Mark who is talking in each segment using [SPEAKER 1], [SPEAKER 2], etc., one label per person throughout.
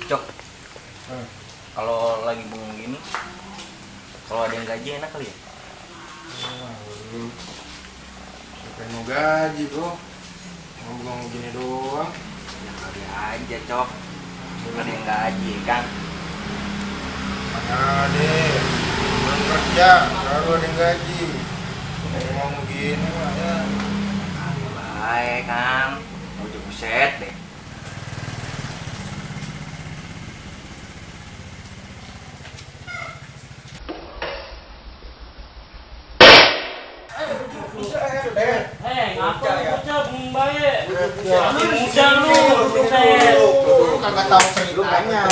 [SPEAKER 1] Cok, kalau lagi bengong gini, kalau ada yang gaji enak kali ya?
[SPEAKER 2] Lu siapa yang mau gaji bro? Mau bengong gini doang?
[SPEAKER 1] Ya kali aja Cok, ada yang gaji kan?
[SPEAKER 2] Mana deh, belum kerja, lalu ada yang gaji. Ngomong begini mah ya.
[SPEAKER 1] Baik kan, mau buset deh.
[SPEAKER 3] Ngapa lu bocah bengong bae? Masih muda lu, buset.
[SPEAKER 2] Lu kagak tahu ceritanya.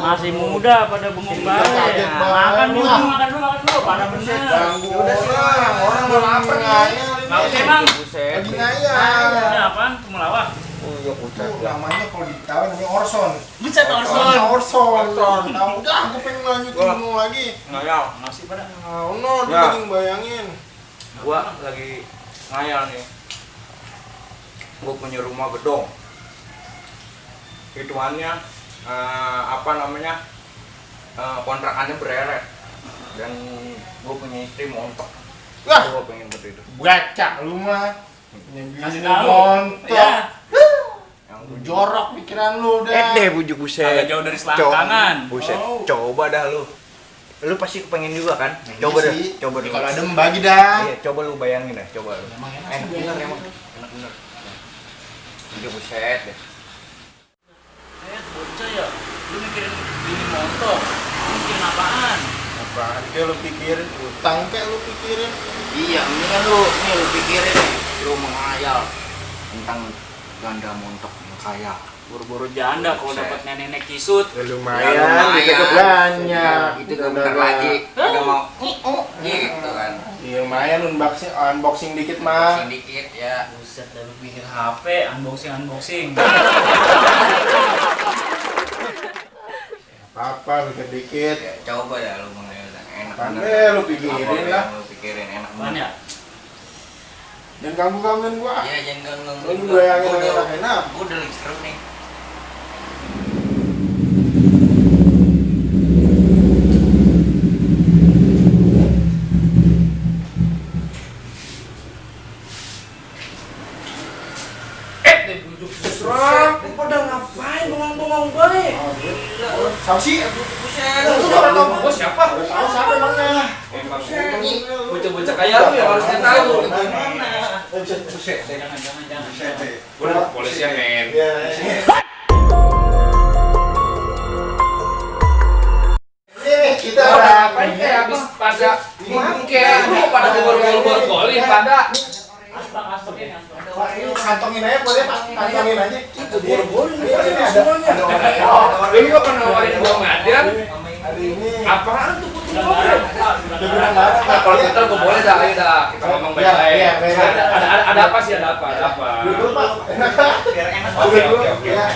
[SPEAKER 3] Masih muda pada bengong bae. Makan dulu, makan dulu. Pada bener.
[SPEAKER 2] Ganggu orang mau lapar ngayal.
[SPEAKER 3] Mau emang?
[SPEAKER 2] Lagi ngayal.
[SPEAKER 3] Ini apaan? Temulawak?
[SPEAKER 2] Itu namanya kalau di Betawi namanya Orson.
[SPEAKER 3] Buset Orson.
[SPEAKER 2] Orson. Tahu udah, aku pengen lanjutin ngomong lagi.
[SPEAKER 1] Ngayal.
[SPEAKER 3] Masih pada.
[SPEAKER 2] No, dia
[SPEAKER 1] Ya.
[SPEAKER 2] lagi bayangin.
[SPEAKER 1] Gua lagi ngayal nih. Gua punya rumah gedong. Hitungannya kontrakannya bereret. Dan gua punya istri montok.
[SPEAKER 2] Wah,
[SPEAKER 1] Gua pengen begitu.
[SPEAKER 2] baca lu mah.
[SPEAKER 3] Kasih
[SPEAKER 2] Ini
[SPEAKER 3] tahu.
[SPEAKER 2] montok.
[SPEAKER 3] Ya.
[SPEAKER 1] Yang
[SPEAKER 2] Jorok pikiran lu dah.
[SPEAKER 1] deh bujuk buset.
[SPEAKER 3] Agak jauh dari selangkangan.
[SPEAKER 1] Buset.
[SPEAKER 2] Oh.
[SPEAKER 1] Coba dah lu. Lu pasti kepengen juga kan?
[SPEAKER 2] Iya
[SPEAKER 1] Coba dah.
[SPEAKER 2] sih.
[SPEAKER 1] Coba
[SPEAKER 2] Ya,
[SPEAKER 1] dulu.
[SPEAKER 2] kalau ada membagi dah.
[SPEAKER 1] Iya, coba lu bayangin deh, coba lu.
[SPEAKER 2] Emang enak
[SPEAKER 1] Enak
[SPEAKER 2] sih,
[SPEAKER 1] bener
[SPEAKER 2] biasa.
[SPEAKER 1] emang. Enak bener. Bujuk buset deh.
[SPEAKER 3] Bocah ya. Lu mikirin bini montok. Mikirin apaan?
[SPEAKER 2] Apaan kayak lu pikirin? Utang kayak lu pikirin?
[SPEAKER 1] Iya, mendingan lu pikirin nih. Lu menghayal tentang ganda montok yang kaya.
[SPEAKER 3] Buru-buru janda kalau
[SPEAKER 1] Buset.
[SPEAKER 3] dapat nenek kisut.
[SPEAKER 2] Ya
[SPEAKER 1] Ya,
[SPEAKER 2] lumayan, kita ke banyak.
[SPEAKER 1] Itu kan bentar lagi udah mau gitu kan.
[SPEAKER 2] Iya lumayan unboxing dikit mah.
[SPEAKER 1] Sedikit ya.
[SPEAKER 3] Buset, dah lu bikin HP, unboxing.
[SPEAKER 2] Apa dikit-dikit.
[SPEAKER 1] Ya, coba dah lu menghayal enak
[SPEAKER 2] Pandai
[SPEAKER 1] bener.
[SPEAKER 2] lu pikirin
[SPEAKER 1] Apa
[SPEAKER 2] lah.
[SPEAKER 1] yang lu pikirin enak
[SPEAKER 3] Apaan ya?
[SPEAKER 2] Jangan ganggu-gangguin gua.
[SPEAKER 1] Iya, jangan ganggu.
[SPEAKER 2] Lu juga yang enak-enak.
[SPEAKER 1] Gua udah lagi seru nih.
[SPEAKER 2] Serang, lu pada ngapain bengong-bengong bae? Siapa sih?
[SPEAKER 1] Buset.
[SPEAKER 2] Gua siapa? Gua tahu siapa emangnya.
[SPEAKER 1] Bocah-bocah kayak lu ya harusnya tahu gimana.
[SPEAKER 2] Buset.
[SPEAKER 3] Jangan.
[SPEAKER 2] Udah polisi men. Nih kita
[SPEAKER 4] Ngapain kayak habis pada bingung kayak lu pada gol-golin pada
[SPEAKER 3] Aspak ini.
[SPEAKER 2] kantongin aja boleh Pak, kantongin aja.
[SPEAKER 4] itu buru-buru
[SPEAKER 2] Ini ada
[SPEAKER 4] lu gua pernah nawarin gua ngadian
[SPEAKER 2] ada ini.
[SPEAKER 4] apaan tuh
[SPEAKER 3] Udah nggak ada.
[SPEAKER 2] Udah bilang nggak ada, Pak.
[SPEAKER 4] kalau kita gua boleh dah ayo dah kita ngomong
[SPEAKER 2] Iya, iya,
[SPEAKER 4] baik-baik
[SPEAKER 2] baik.
[SPEAKER 4] ada apa sih ada apa
[SPEAKER 2] Duduk Pak, enak Pak.
[SPEAKER 1] Biar enak.
[SPEAKER 4] Oke,
[SPEAKER 2] Duduk.
[SPEAKER 4] oke, oke.
[SPEAKER 2] Ya,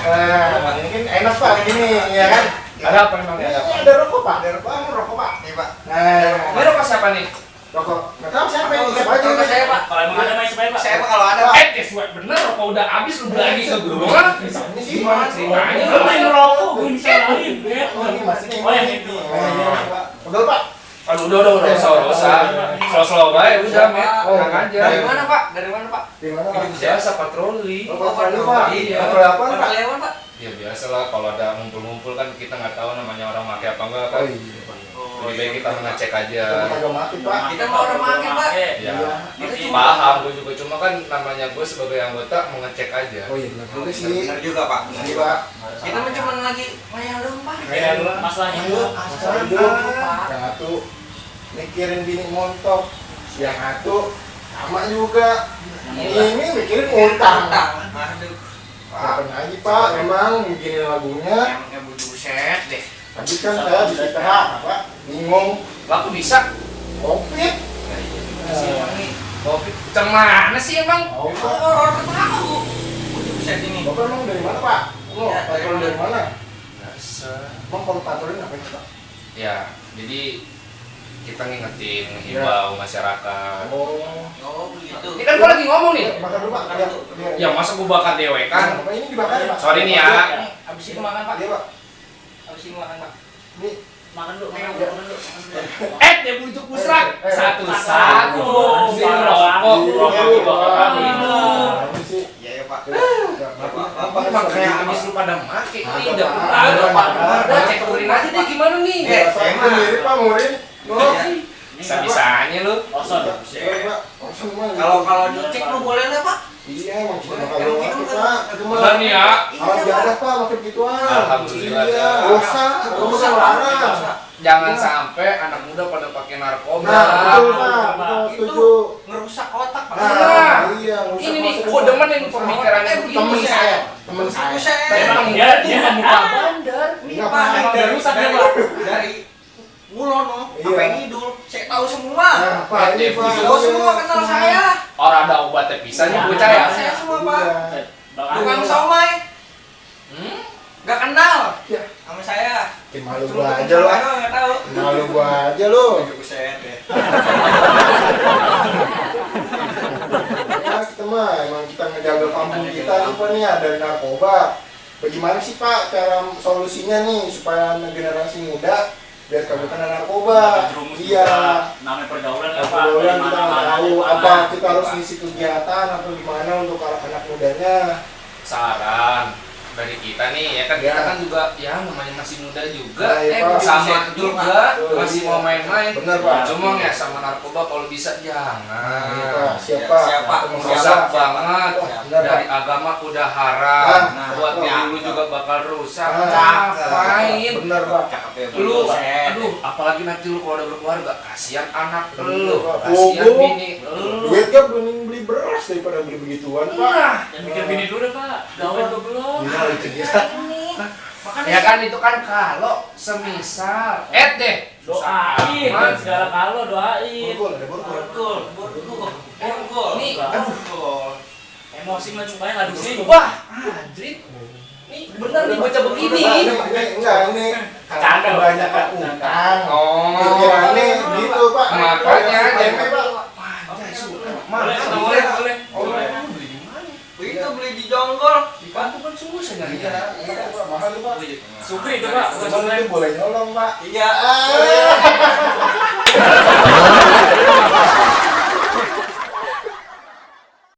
[SPEAKER 2] nah, ini kan enak Pak gini, ya kan?
[SPEAKER 4] ada apa emang
[SPEAKER 2] Ini
[SPEAKER 4] ada apa
[SPEAKER 2] ada rokok Pak, ada rokok, rokok Pak.
[SPEAKER 1] Nih, Pak.
[SPEAKER 2] Nah,
[SPEAKER 4] ini rokok siapa nih
[SPEAKER 2] rokok. Nggak tahu siapa ini, siapa aja.
[SPEAKER 1] Rokok saya, Pak.
[SPEAKER 3] Kalau emang ada main sebaik Pak.
[SPEAKER 1] Saya Pak kalau ada, Pak.
[SPEAKER 4] guys bener rokok udah habis lu beli lagi ke gua
[SPEAKER 2] Ini sih
[SPEAKER 4] gimana
[SPEAKER 2] Pak.
[SPEAKER 4] ceritanya
[SPEAKER 3] Lu main rokok, gue disalahin.
[SPEAKER 2] Oh, ini masih
[SPEAKER 3] Oh yang itu.
[SPEAKER 2] Udah Pak.
[SPEAKER 4] aduh udah slow baik udah met tenang aja
[SPEAKER 1] Dari mana, Pak? Dari mana, Pak?
[SPEAKER 2] Di mana Pak?
[SPEAKER 4] biasa patroli
[SPEAKER 2] Oh, patroli Pak.
[SPEAKER 4] Iya.
[SPEAKER 2] Patroli apa
[SPEAKER 1] Pernah
[SPEAKER 2] Pak?
[SPEAKER 1] lewat, Pak?
[SPEAKER 4] ya biasa lah kalau ada ngumpul-ngumpul kan kita nggak tahu namanya orang pakai apa enggak kan
[SPEAKER 2] Oh iya Pak.
[SPEAKER 4] lebih baik kita mengecek aja
[SPEAKER 2] Kita kagak mati Pak.
[SPEAKER 1] Kita mau orang makan, Pak.
[SPEAKER 4] ya
[SPEAKER 1] Kita cuma
[SPEAKER 4] paham gue juga cuma kan namanya gue sebagai anggota mengecek aja
[SPEAKER 2] Oh iya benar juga sih.
[SPEAKER 1] benar juga, Pak. Benar
[SPEAKER 2] Iya
[SPEAKER 1] juga.
[SPEAKER 2] Pak.
[SPEAKER 1] Kita mah cuma lagi ngayal doang, Pak.
[SPEAKER 3] Masalah hidup.
[SPEAKER 2] Masalah hidup. Yang satu mikirin bini montok, yang satu sama juga. Ini mikirin utang.
[SPEAKER 1] Aduh. Pak.
[SPEAKER 2] Kapan lagi Pak? Emang bikin lagunya
[SPEAKER 1] Emangnya bujuk buset deh.
[SPEAKER 2] kan Tadi kan saya bisa istirahat, Pak. Bingung.
[SPEAKER 4] Aku bisa.
[SPEAKER 2] Covid.
[SPEAKER 4] Ya, iya juga sih emang nih. Covid macam mana sih emang?
[SPEAKER 5] Orang tahu. Buset ini.
[SPEAKER 2] Bapak emang dari mana, Pak? Lo
[SPEAKER 5] Ya,
[SPEAKER 2] patroli dari mana?
[SPEAKER 4] Biasa.
[SPEAKER 2] Emang kalau patroli ngapain, Pak?
[SPEAKER 4] Ya, jadi kita ngingetin, himbau masyarakat.
[SPEAKER 5] Oh, begitu.
[SPEAKER 4] Ini kan gua lagi ngomong nih.
[SPEAKER 2] Bakar dulu, Pak.
[SPEAKER 4] Ya masa gua bakar dewe kan?
[SPEAKER 2] Bapak ini dibakar ya, Pak?
[SPEAKER 4] Sorry nih ya.
[SPEAKER 5] Abis ini makan, Pak.
[SPEAKER 2] Iya, Pak.
[SPEAKER 5] Abis ini makan, Pak.
[SPEAKER 2] Ini
[SPEAKER 3] Makan dulu, makan
[SPEAKER 2] Iya.
[SPEAKER 3] dulu.
[SPEAKER 4] Dia bujuk musrak. Satu-satu.
[SPEAKER 3] Satu.
[SPEAKER 4] Ini rokok.
[SPEAKER 3] Iya, Pak.
[SPEAKER 2] Ini sih.
[SPEAKER 5] Iya, ya, Pak.
[SPEAKER 4] Emang kayak abis lu pada make. Ini udah
[SPEAKER 2] Ada, Pak.
[SPEAKER 4] Udah cek urin aja deh gimana nih.
[SPEAKER 2] Saya mah mirip, Pak, murid. Loh.
[SPEAKER 4] Bisa-bisanya lu.
[SPEAKER 3] Kosong.
[SPEAKER 2] Iya, Pak. Langsung, Pak.
[SPEAKER 5] Kalau dicek lu boleh nggak, Pak?
[SPEAKER 2] Iya, emang kita bakal lewat, Pak. Itu mah.
[SPEAKER 4] Udah nih ya.
[SPEAKER 2] Alat jaga, Pak, makin gituan.
[SPEAKER 4] Alhamdulillah.
[SPEAKER 2] Iya, dosa. Kamu kan larang.
[SPEAKER 4] Jangan sampai anak muda pada pakai narkoba.
[SPEAKER 2] Nah, betul, Pak. Betul, setuju.
[SPEAKER 5] Ngerusak otak, Pak.
[SPEAKER 2] Nah, iya. nggak usah
[SPEAKER 4] Ini nih,
[SPEAKER 2] masuk.
[SPEAKER 4] gua demenin pemikirannya begini.
[SPEAKER 2] Temen saya. Temen saya.
[SPEAKER 5] Buset.
[SPEAKER 4] Emang
[SPEAKER 3] Dia
[SPEAKER 4] muka bandar.
[SPEAKER 5] Ini,
[SPEAKER 2] Nggak
[SPEAKER 5] Pak,
[SPEAKER 2] apa-apa.
[SPEAKER 5] dari
[SPEAKER 3] Rusak dia,
[SPEAKER 5] dari-
[SPEAKER 3] Pak.
[SPEAKER 5] dari Mulono
[SPEAKER 2] Iya.
[SPEAKER 5] sampai Ngidul, saya tahu semua.
[SPEAKER 2] Nah, Pak, ini, Pak.
[SPEAKER 5] Tahu semua kenal saya.
[SPEAKER 4] Orang ada obatnya bisa nih bocah ya.
[SPEAKER 5] Saya semua, Pak.
[SPEAKER 2] Iya.
[SPEAKER 5] Tukang somai,
[SPEAKER 4] Hmm?
[SPEAKER 5] nggak kenal
[SPEAKER 2] Ya.
[SPEAKER 5] sama saya.
[SPEAKER 2] Bikin malu
[SPEAKER 5] Cuma
[SPEAKER 2] gua
[SPEAKER 5] tukang
[SPEAKER 2] aja lu.
[SPEAKER 5] somai doang, nggak tahu.
[SPEAKER 2] Malu gua aja lu.
[SPEAKER 5] Buset deh.
[SPEAKER 2] Ya, kita mah emang kita ngejaga kampung kita nih, Pak, nih ada narkoba. Bagaimana sih, Pak, cara solusinya nih supaya generasi muda biar kagak kena narkoba? Iya.
[SPEAKER 3] Namanya pergaulan ya, Pak.
[SPEAKER 2] Pergaulan kita nggak tahu apa
[SPEAKER 3] Mana-mana.
[SPEAKER 2] kita harus ngisi kegiatan atau gimana untuk anak-anak mudanya.
[SPEAKER 4] Saran dari kita nih ya kan kita
[SPEAKER 2] Ya.
[SPEAKER 4] kan juga ya namanya masih muda juga
[SPEAKER 2] Nah, iya, Pak.
[SPEAKER 4] sama juga
[SPEAKER 2] Betul,
[SPEAKER 4] masih
[SPEAKER 2] iya.
[SPEAKER 4] mau main-main.
[SPEAKER 2] Bener, Pak.
[SPEAKER 4] Cuma ya sama narkoba kalau bisa
[SPEAKER 2] Nah,
[SPEAKER 4] jangan.
[SPEAKER 2] siapa?
[SPEAKER 5] Siapa?
[SPEAKER 4] Rusak banget.
[SPEAKER 2] Bener,
[SPEAKER 4] Dari
[SPEAKER 2] Pak.
[SPEAKER 4] agama udah haram.
[SPEAKER 2] Nah,
[SPEAKER 4] Buat
[SPEAKER 2] Pak.
[SPEAKER 4] diri lu juga bakal rusak.
[SPEAKER 2] Nah,
[SPEAKER 4] Ngapain?
[SPEAKER 2] Bener, Pak.
[SPEAKER 5] Cakep ya,
[SPEAKER 4] Lu,
[SPEAKER 5] buset.
[SPEAKER 4] aduh, apalagi nanti lu kalau udah berkeluarga, kasihan anak
[SPEAKER 2] Bener,
[SPEAKER 4] lu,
[SPEAKER 2] Pak.
[SPEAKER 4] kasihan
[SPEAKER 2] Bobo.
[SPEAKER 4] bini lu.
[SPEAKER 2] Duit gak mending beli beras daripada beli begituan, Pak.
[SPEAKER 4] Nah,
[SPEAKER 3] Jangan mikir bini dulu deh, Pak. Gawain gua belum.
[SPEAKER 2] Iya, itu dia.
[SPEAKER 3] Makanya
[SPEAKER 4] ya kan itu kan kalau semisal deh
[SPEAKER 3] doain
[SPEAKER 4] amat.
[SPEAKER 3] dan segala kalau doain.
[SPEAKER 2] Borgol, ada borgol.
[SPEAKER 5] Borgol.
[SPEAKER 4] Nih,
[SPEAKER 5] Borgol.
[SPEAKER 3] Emosi mah sukanya ngadusin.
[SPEAKER 4] wah Adrit nih bener nih bocah begini.
[SPEAKER 2] Enggak, ini
[SPEAKER 3] Canda,
[SPEAKER 2] kebanyakan
[SPEAKER 3] canda.
[SPEAKER 2] utang.
[SPEAKER 4] Oh,
[SPEAKER 2] Pikirannya gitu, Pak.
[SPEAKER 4] makanya
[SPEAKER 2] tempe, Pak.
[SPEAKER 3] Boleh,
[SPEAKER 4] boleh boleh
[SPEAKER 2] Oh,
[SPEAKER 3] boleh.
[SPEAKER 4] beli di mana?
[SPEAKER 5] Itu beli di Jonggol.
[SPEAKER 4] Di Batu kan susah nyari.
[SPEAKER 2] Iya, iya, Pak. Mahal tuh, Pak.
[SPEAKER 3] Sukri itu, Pak. Bukan
[SPEAKER 2] Cuman
[SPEAKER 3] sukri.
[SPEAKER 2] itu boleh nyolong, Pak.
[SPEAKER 5] Iya.
[SPEAKER 2] Ah.